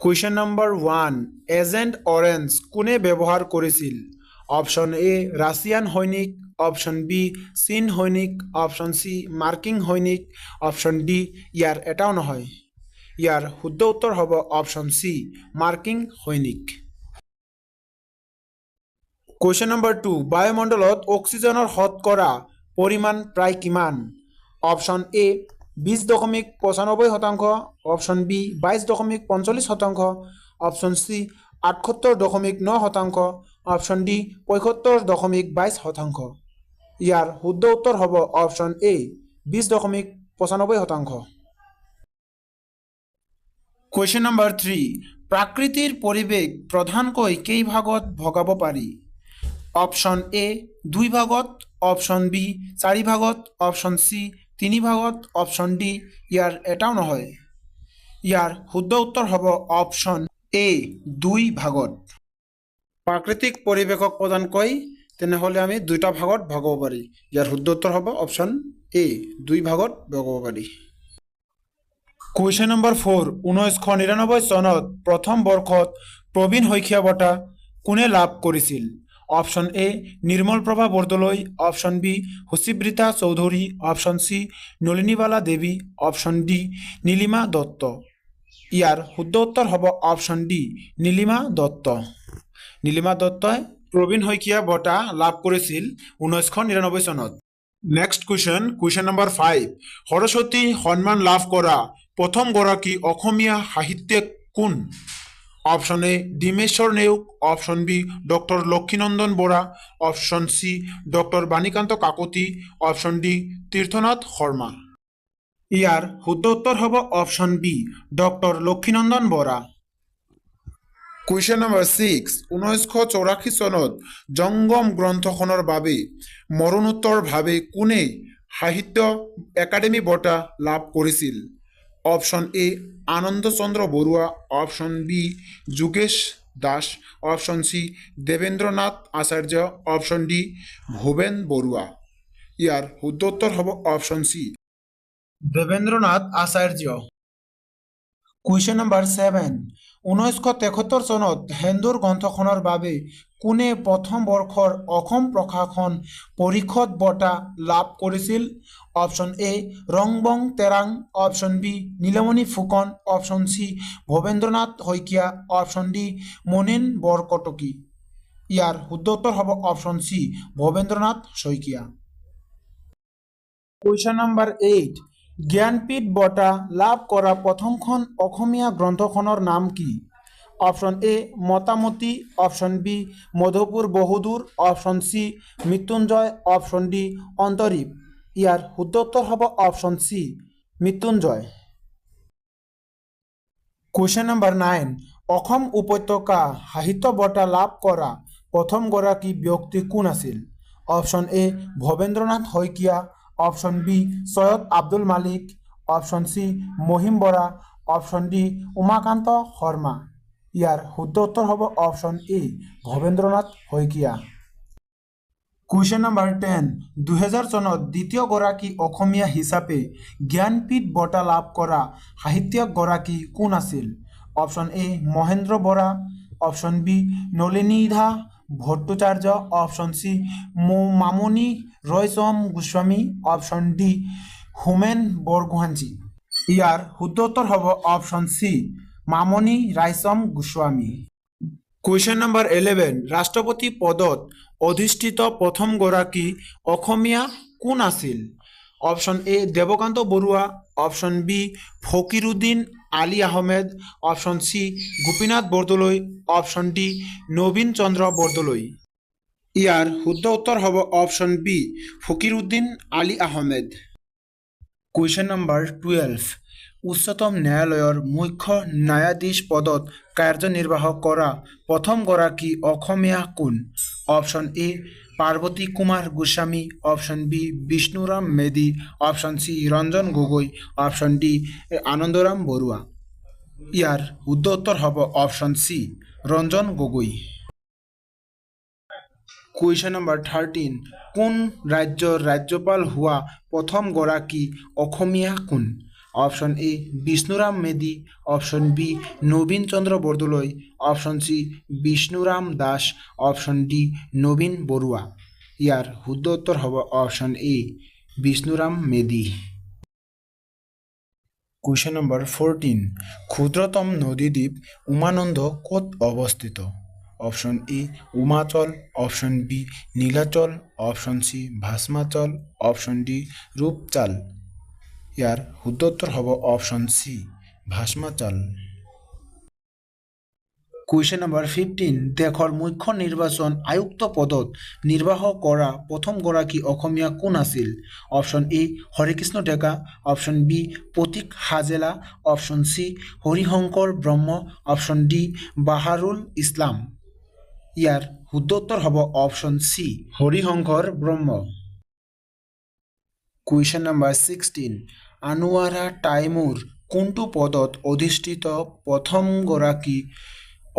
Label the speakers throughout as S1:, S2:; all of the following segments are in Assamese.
S1: Question number 1, Agent Orange কোনে ব্যৱহাৰ কৰিছিল? অপশ্যন এ ৰাছিয়ান সৈনিক, অপশ্যন বি চীন সৈনিক, অপশ্যন চি মাৰ্কিন সৈনিক, অপশ্যন ডি ইয়াৰ এটাও নহয়। ইয়াৰ শুদ্ধ উত্তৰ হ'ব অপশ্যন চি মাৰ্কিন সৈনিক। কুৱেশ্যন নম্বৰ 2, বায়ুমণ্ডলত অক্সিজেনৰ শতকৰা পৰিমাণ প্ৰায় কিমান? Option A 20.95%, option B 22.45%, option C 78.9%, option D 75.22%। ইয়াৰ শুদ্ধ উত্তৰ হ'ব অপশ্যন এ 20.95%। কুৱেশ্যন নম্বৰ 3, প্ৰাকৃতিক পৰিৱেশ প্ৰধানকৈ কেই ভাগত ভগাব পাৰি? অপশ্যন এ দুই ভাগত, অপশ্যন বি চাৰি ভাগত, অপশ্যন চি তিনি ভাগত, অপশ্যন ডি ইয়াৰ এটাও নহয়। ইয়াৰ শুদ্ধ উত্তৰ হ'ব অপশ্যন এ দুই ভাগত। প্ৰাকৃতিক পৰিৱেশক প্ৰধানকৈ তেনেহ'লে আমি দুটা ভাগত ভগাব পাৰি। ইয়াৰ শুদ্ধ উত্তৰ হ'ব অপশ্যন এ দুই ভাগত ভগাব পাৰি। কুৱেশ্যন নম্বৰ 4, 1999 চনত প্ৰথম বৰ্ষত প্ৰবীণ শইকীয়া বঁটা কোনে লাভ কৰিছিল? Option A Nirmal Prabha Bordoloi, option B Suchibrata Chowdhury, option C Nalinibala Devi, option D Nilima Dutta. ইয়াৰ শুদ্ধ উত্তৰ হ'ব অপশ্যন ডি নীলিমা দত্ত। নীলিমা দত্তই প্ৰবীণ শইকীয়া বঁটা লাভ কৰিছিল 1999 চনত। Next question, question number 5, Saraswati সন্মান লাভ কৰা প্ৰথমগৰাকী অসমীয়া সাহিত্যিক কোন? Option A Dimbeswar Neog, option B doctor Lakshminandan Bora, option C doctor Banikanta Kakati, option D Tirthanath Sharma. ইয়াৰ শুদ্ধ উত্তৰ হ'ব option B doctor Lakshminandan Bora. Question number 6, 1984 চনত জংগম গ্ৰন্থখনৰ বাবে মৰণোত্তৰভাৱে কোনে সাহিত্য একাডেমী বঁটা লাভ কৰিছিল? Option A Anand Chandra Barua, option B Yogesh Das, option C Debendranath Acharya, option D Bhupen Barua. ইয়াৰ শুদ্ধ উত্তৰ হ'ব option C Debendranath Acharya. Question number 7, 1973 চনত সেন্দুৰ গ্ৰন্থখনৰ বাবে কোনে প্ৰথম বৰ্ষৰ অসম প্ৰকাশন পৰিষদ বঁটা লাভ কৰিছিল? অপশ্যন এ Rongbong Terang, option B Nilmani Phukan, option C Bhabendranath Saikia, option D Munin Borkotoky. ইয়াৰ শুদ্ধ উত্তৰ হ'ব option C Bhabendranath Saikia. Question number 8, Jnanpith বঁটা লাভ কৰা প্ৰথমখন অসমীয়া গ্ৰন্থখনৰ নাম কি? Option A Matamati, option B Madhupur Bahudur, option C Mrityunjay, option D Antareep. ইয়াৰ শুদ্ধ উত্তৰ হ'ব option C Mrityunjay. Question number 9, Assam উপত্যকা সাহিত্য বঁটা লাভ কৰা প্ৰথমগৰাকী ব্যক্তি কোন আছিল? Option A Bhabendranath Saikia, option B Syed Abdul Malik, option C Mahim Bora, option D Umakanta Sharma. ইয়াৰ শুদ্ধ উত্তৰ হ'ব option A Bhabendranath Saikia. Question number 10, 2000 চনত দ্বিতীয়গৰাকী অসমীয়া হিচাপে জ্ঞানপীঠ বঁটা লাভ কৰা সাহিত্যিকগৰাকী কোন আছিল? Option A Mahendra Bora, option B Nalinidha Bhattacharya, option C Mamoni Raisom Goswami, option D Homen Borgohain. ইয়াৰ শুদ্ধ উত্তৰ হ'ব option C Mamoni Raisom Goswami. Question number 11, ৰাষ্ট্ৰপতি পদত অধিষ্ঠিত প্ৰথমগৰাকী অসমীয়া কোন আছিল? Option A Dev Kanta Barua, option B Fakiruddin Ali Ahmed, option C Gopinath Bordoloi, option D Nabin Chandra Bordoloi. ইয়াৰ শুদ্ধ উত্তৰ হ'ব option B Fakiruddin Ali Ahmed. Question number 12, উচ্চতম ন্যায়ালয়ৰ মুখ্য ন্যায়াধীশ পদত কাৰ্যনিৰ্বাহ কৰা প্ৰথমগৰাকী অসমীয়া কোন? Option A Parbati Kumar Goswami, option B Bishnuram Medhi, option C Ranjan Gogoi, option D Anandaram Barua. ইয়াৰ শুদ্ধ উত্তৰ হ'ব option C Ranjan Gogoi. Question number 13, কোন ৰাজ্যৰ ৰাজ্যপাল হোৱা প্ৰথমগৰাকী অসমীয়া কোন? Option A Bishnuram Medhi, option B Nabin Chandra Bordoloi, option C Bishnuram Das, option D Nabin Barua. ইয়াৰ শুদ্ধ উত্তৰ হ'ব option A Bishnuram Medhi. Question number 14, ক্ষুদ্ৰতম নদীদ্বীপ উমানন্দ ক'ত অৱস্থিত? Option A Umachal, option B Nilachal, option C Bhasmachal, option D Rupchal. ইয়াৰ শুদ্ধ উত্তৰ হ'ব option C Bhasmachal. Question number 15, দেশৰ মুখ্য নিৰ্বাচন আয়ুক্ত পদত নিৰ্বাহ কৰা প্ৰথমগৰাকী অসমীয়া কোন আছিল? Option A Harekrishna Deka, option B Pratik Hajela, option C Harishankar Brahma, option D Baharul Islam. ইয়াৰ শুদ্ধ উত্তৰ হ'ব option C Harishankar Brahma. Question number 16, Anwara Taimur কোনটো পদত অধিষ্ঠিত প্ৰথমগৰাকী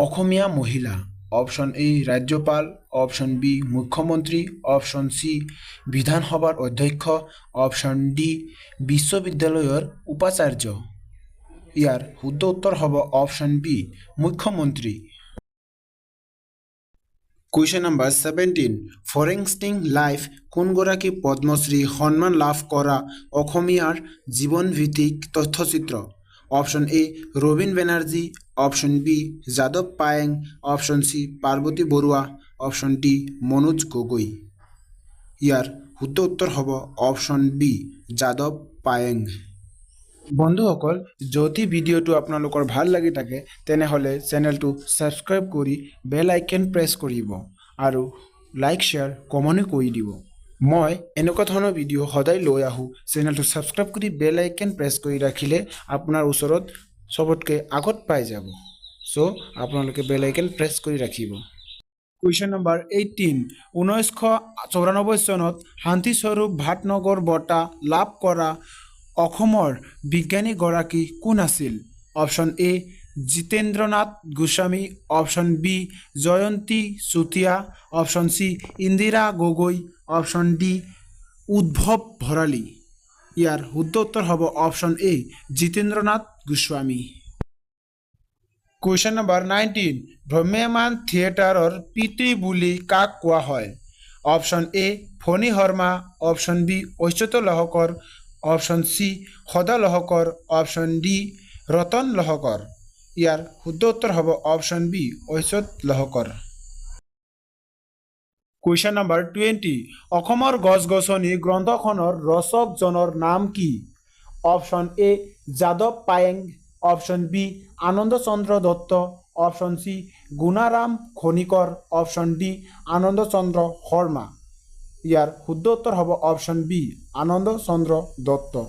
S1: অসমীয়া মহিলা? অপশ্যন এ ৰাজ্যপাল, অপশ্যন বি মুখ্যমন্ত্ৰী, অপশ্যন চি বিধানসভাৰ অধ্যক্ষ, অপশ্যন ডি বিশ্ববিদ্যালয়ৰ উপাচাৰ্য। ইয়াৰ শুদ্ধ উত্তৰ হ'ব অপশ্যন বি মুখ্যমন্ত্ৰী। Question number 17, foresting life কোনগৰাকী পদ্মশ্ৰী সন্মান লাভ কৰা অসমীয়াৰ জীৱনভিত্তিক তথ্যচিত্ৰ? Option A Rabin Banerjee, option B Jadav Payeng, option C Parvati Barua, option D Manoj Gogoi. ইয়াৰ শুদ্ধ উত্তৰ হ'ব অপশ্যন বি যাদৱ পায়েং। বন্ধুসকল, যদি ভিডিঅ'টো আপোনালোকৰ ভাল লাগি থাকে তেনেহ'লে চেনেলটো ছাবস্ক্ৰাইব কৰি বেল আইকন প্ৰেছ কৰিব আৰু লাইক, শ্বেয়াৰ, কমেণ্টো কৰি দিব। মই এনেকুৱা ধৰণৰ ভিডিঅ' সদায় লৈ আহোঁ। চেনেলটো ছাবস্ক্ৰাইব কৰি বেল আইকন প্ৰেছ কৰি ৰাখিলে আপোনাৰ ওচৰত চবতকৈ আগত পাই যাব। চ' আপোনালোকে বেল আইকন প্ৰেছ কৰি ৰাখিব। কুৱেশ্যন নম্বৰ 18, 1994 চনত শান্তিস্বৰূপ ভাটনগৰ বঁটা লাভ কৰা অসমৰ বিজ্ঞানীগৰাকী কোন আছিল? Option A Jitendranath Goswami, option B Jayanti Chutia, option C Indira Gogoi, option D Udbhav Bharali. ইয়াৰ শুদ্ধ উত্তৰ হ'ব option A Jitendranath Goswami. Question number 19, ভ্ৰাম্যমাণ থিয়েটাৰৰ পিতৃ বুলি কাক কোৱা হয়? Option A Phani Sarma, option B Achyut Lahkar, option C Sada Lahkar, option D Ratan Lahkar. ইয়াৰ শুদ্ধ উত্তৰ হ'ব option B Achyut Lahkar. Question number 20, অসমৰ গছ গছনি গ্ৰন্থখনৰ ৰচকজনৰ নাম কি? Option A Jadav Payeng, option B Ananda Chandra Dutta, option C Gunaram Khanikar, option D Ananda Chandra Sharma. ইয়াৰ শুদ্ধ উত্তৰ হ'ব option B Ananda Chandra Dutta.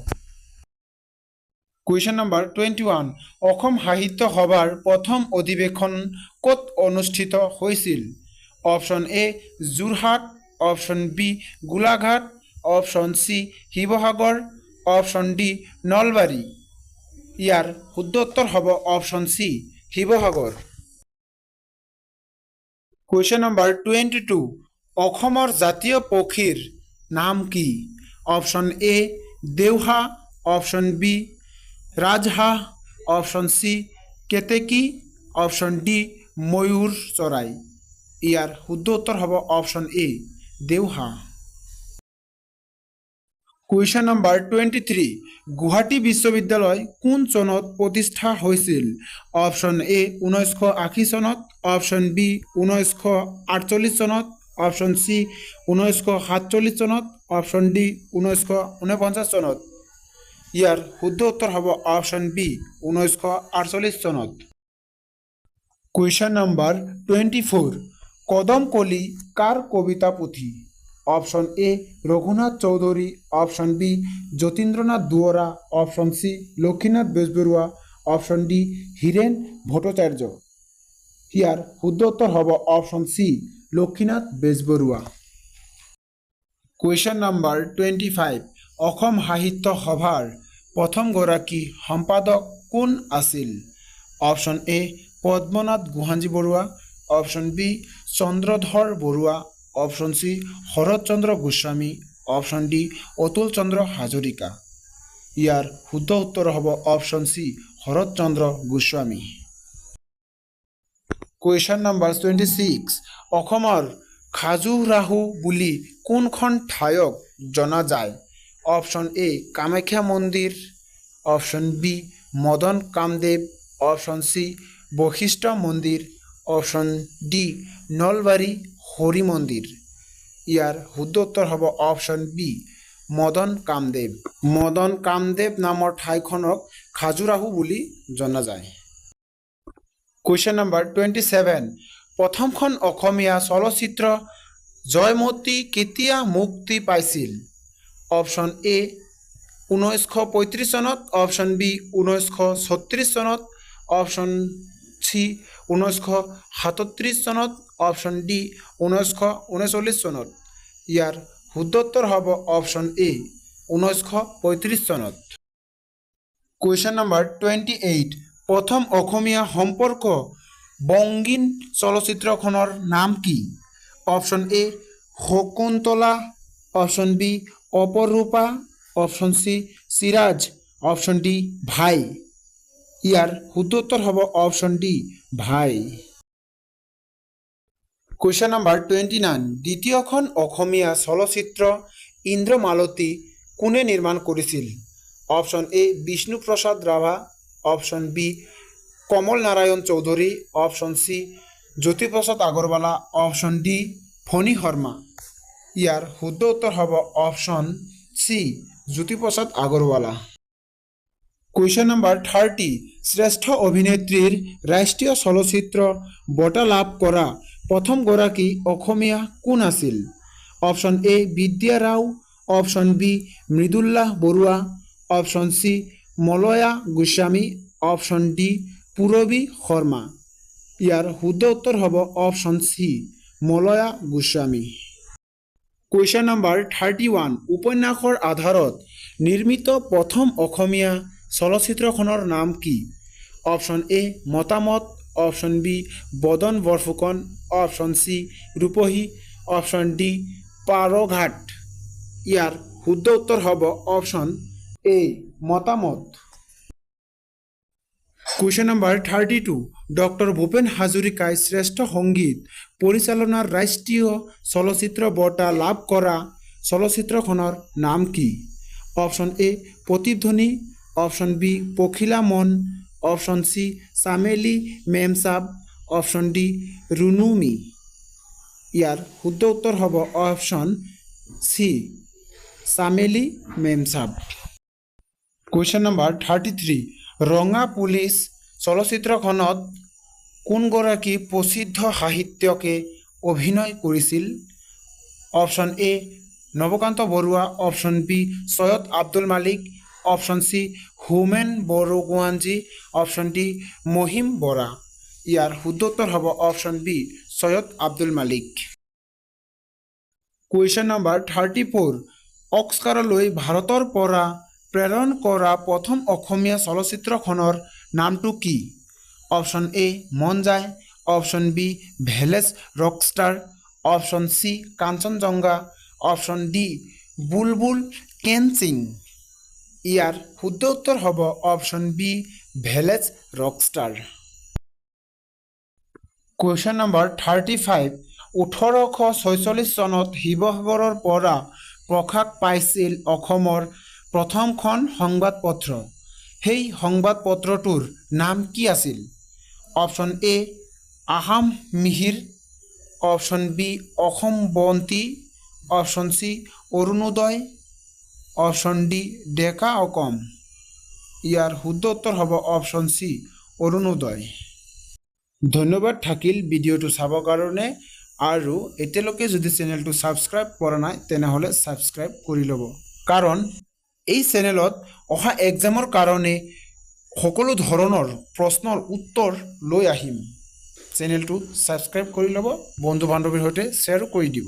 S1: Question number 21, Assam Sahitya সভাৰ প্ৰথম অধিৱেশন ক'ত অনুষ্ঠিত হৈছিল? Option A Jorhat, option B Golaghat, option C Sivasagar, option D Nalbari. ইয়াৰ শুদ্ধ উত্তৰ হ'ব option C Sivasagar. Question number 22, অসমৰ জাতীয় পক্ষীৰ নাম কি? অপশ্যন এ দেওহাঁহ, অপশ্যন বি ৰাজহাঁহ, অপশ্যন চি কেতেকী, অপশ্যন ডি ময়ূৰ চৰাই। ইয়াৰ শুদ্ধ উত্তৰ হ'ব অপশ্যন এ দেওহাঁহ। কুৱেশ্যন নম্বৰ 23, গুৱাহাটী বিশ্ববিদ্যালয় কোন চনত প্ৰতিষ্ঠা হৈছিল? অপশ্যন এ 1980 চনত, অপশ্যন বি 1948 চনত, অপশ্যন চি 1947 চনত, অপশ্যন ডি 1949 চনত। ইয়াৰ শুদ্ধ উত্তৰ হ'ব অপশ্যন বি 1948 চনত। কুৱেশ্যন নম্বৰ 24, কদমকলি কাৰ কবিতা পুথি? Option A Raghunath Choudhury, option B Jatindranath Duwara, option C Lakshminath Bezbaroa, option D Hiren Bhattacharya. ইয়াৰ শুদ্ধ উত্তৰ হ'ব option C Lakshminath Bezbaroa. Question number 25, Assam Sahitya সভাৰ প্ৰথমগৰাকী সম্পাদক কোন আছিল? Option A Padmanath Gohainji Barua, option B Chandradhar Barua, option C Sarat Chandra Goswami, option D Atul Chandra Hazarika. ইয়াৰ শুদ্ধ উত্তৰ হ'ব option C Sarat Chandra Goswami. Question number 26, অসমৰ খাজুৰাহু বুলি কোনখন ঠাইক জনা যায়? অপশ্যন এ কামাখ্যা মন্দিৰ, option B Madan Kamdev, option C Vashistha মন্দিৰ, অপশ্যন ডি নলবাৰী হৰি মন্দিৰ। ইয়াৰ শুদ্ধ উত্তৰ হ'ব অপশ্যন বি মদন কামদেৱ। মদন কামদেৱ নামৰ ঠাইখনক খাজুৰাহু বুলি জনা যায়। কুৱেশ্যন নম্বৰ 27, প্ৰথমখন অসমীয়া চলচ্চিত্ৰ জয়মতী কেতিয়া মুক্তি পাইছিল? অপশ্যন এ 1935 চনত, অপশ্যন বি 1936 চনত, অপশ্যন চি 1937 চনত, অপশ্যন ডি 1939 চনত। ইয়াৰ শুদ্ধ উত্তৰ হ'ব অপশ্যন এ 1935 চনত। কুৱেশ্যন নম্বৰ 28, প্ৰথম অসমীয়া সম্পৰ্ক বংগীন চলচ্চিত্ৰখনৰ নাম কি? Option A Shakuntala, option B Aparupa, option C Siraj, option D ভাই। ইয়াৰ শুদ্ধ উত্তৰ হ'ব অপশ্যন ডি ভাই। কুৱেশ্যন নম্বৰ 29, দ্বিতীয়খন অসমীয়া চলচ্চিত্ৰ ইন্দ্ৰমালতী কোনে নিৰ্মাণ কৰিছিল? Option A Bishnuprasad Rabha, option B Kamal Narayan Choudhury, option C Jyotiprasad Agarwala, option D Phani Sarma. ইয়াৰ শুদ্ধ উত্তৰ হ'ব option C Jyotiprasad Agarwala. Question number 30, শ্ৰেষ্ঠ অভিনেত্ৰীৰ ৰাষ্ট্ৰীয় চলচ্চিত্ৰ বঁটা লাভ কৰা প্ৰথমগৰাকী অসমীয়া কোন আছিল? Option A Vidya Rao, option B Mridula Barua, option C Malaya Goswami, option D Purabi Sharma. ইয়াৰ শুদ্ধ উত্তৰ হ'ব option C Malaya Goswami. Question number 31, উপন্যাসৰ আধাৰত নিৰ্মিত প্ৰথম অসমীয়া চলচ্চিত্ৰখনৰ নাম কি? অপশ্যন এ মতামত, option B Badan Borphukan, option C Rupahi, option D Parghat. ইয়াৰ শুদ্ধ উত্তৰ হ'ব অপশ্যন এ মতামত। কুৱেশ্যন নম্বৰ 32, ডক্টৰ ভূপেন হাজৰিকাই শ্ৰেষ্ঠ সংগীত পৰিচালনাৰ ৰাষ্ট্ৰীয় চলচ্চিত্ৰ বঁটা লাভ কৰা চলচ্চিত্ৰখনৰ নাম কি? অপশ্যন এ প্ৰতিধ্বনি, অপশ্যন বি পখিলা মন, অপশ্যন চি চামেলি মেমচাব, অপশ্যন ডি ৰুণুমী। ইয়াৰ শুদ্ধ উত্তৰ হ'ব অপশ্যন চি চামেলি মেমচাব। কুৱেশ্যন নম্বৰ 33, ৰঙা পুলিচ চলচ্চিত্ৰখনত কোনগৰাকী প্ৰসিদ্ধ সাহিত্যিকে অভিনয় কৰিছিল? Option A Nabakanta Barua, option B Syed Abdul Malik, option C Homen Borgohain, option D Mahim Bora. ইয়াৰ শুদ্ধ উত্তৰ হ'ব option B Syed Abdul Malik. Question number 34, অস্কাৰলৈ ভাৰতৰ পৰা প্ৰেৰণ কৰা প্ৰথম অসমীয়া চলচ্চিত্ৰখনৰ নামটো কি? অপশ্যন এ মন যায়, option B village Rockstar, option C Kanchenjunga, option D বুলবুল কেনচিং। ইয়াৰ শুদ্ধ উত্তৰ হ'ব option B village Rockstar. Question number 35, 1846 চনত শিৱসাগৰৰ পৰা প্ৰকাশ পাইছিল অসমৰ প্ৰথমখন সংবাদপত্ৰ। সেই সংবাদপত্ৰটোৰ নাম কি আছিল? Option A Assam Mihir, option B Assam Bonti, option C Orunodoi, option D Deka Assam. ইয়াৰ শুদ্ধ উত্তৰ হ'ব অপশ্যন চি অৰুণোদয়। ধন্যবাদ থাকিল ভিডিঅ'টো চাবৰ কাৰণে আৰু এতিয়ালৈকে যদি চেনেলটো ছাবস্ক্ৰাইব কৰা নাই, তেনেহ'লে ছাবস্ক্ৰাইব কৰি ল'ব, কাৰণ এই চেনেলত অহা এক্সামৰ কাৰণে সকলো ধৰণৰ প্ৰশ্নৰ উত্তৰ লৈ আহিম। চেনেলটো ছাবস্ক্ৰাইব কৰি ল'ব, বন্ধু বান্ধৱীৰ সৈতে শ্বেয়াৰো কৰি দিব।